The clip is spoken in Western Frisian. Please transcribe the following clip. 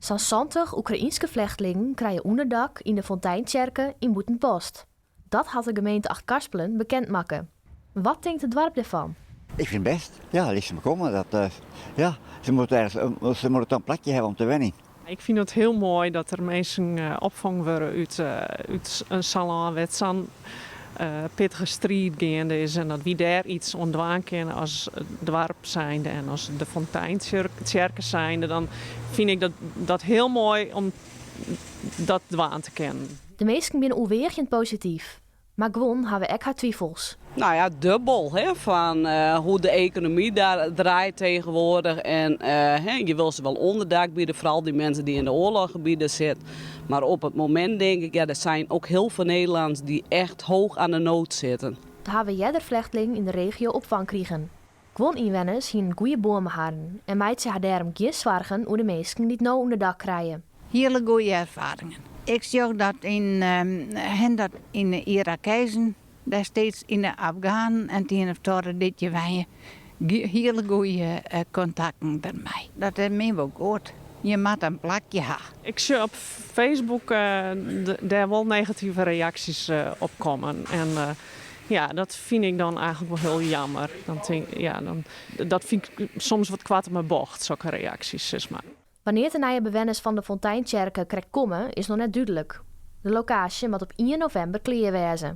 Sa'n 70 Oekraynske flechtlingen krije ûnderdak yn de Fonteintsjerke yn Bûtenpost. Dat hat de gemeente Achtkarspelen bekend makke. Wat tinkt it doarp dêrfan? Ik fyn it bêst. Ja, lit se mar komme. Dat, eh, ja, se moatte ergens, se moatte in plakje hawwe om te wenjen. Ik fyn it hiel moai dat der minsken opfongen wurde út in sa'n lân wêr't sa'n pittige striid geande is en dat wy dêr iets oan dwaan kinne as doarp zijnde en as de Fonteintsjerke zijnde, dan fyn ik dat hiel moai om dat dwaan te kinnen. De minsken binne oerweagjend posityf, mar guon hawwe ek har twifels. Nou ja, dubbel hè, van hoe de economie daar draait tegenwoordig. En hè, je wil ze wel onderdak bieden, vooral die mensen die in de oorloggebieden zitten. Maar op het moment denk ik, ja, er zijn ook heel veel Nederlanders die echt hoog aan de nood zitten. Der hawwe earder flechtlingen yn de regio opfang krigen. Guon ynwenners hiene goede bân mei harren en meitsje har dêrom gjin soargen oer de minsken dy't no ûnderdak krije. Hiele goede erfaringen. Ik sjoch dat yn, hen dat yn de Irakezen, destiids yn de Afghanen en it ien of it oare dit je wenje, hiele goede kontakten dermei. Dat is my wol goed. Je moatte in plakje ha. Ik sjoch op Facebook dêr wol negative reaksjes op kommen. En ja, dat fyn ik dan eigenlik wol hiel jammer. Dan tink, ja, dan, dat fyn ik soms wat koart om 'e bocht, sokke reaksjes, sis mar. Wannear't de nije bewenners fan de Fonteintsjerke krekt komme, is noch net dúdlik. De lokaasje moat op 1 novimber klear wêze.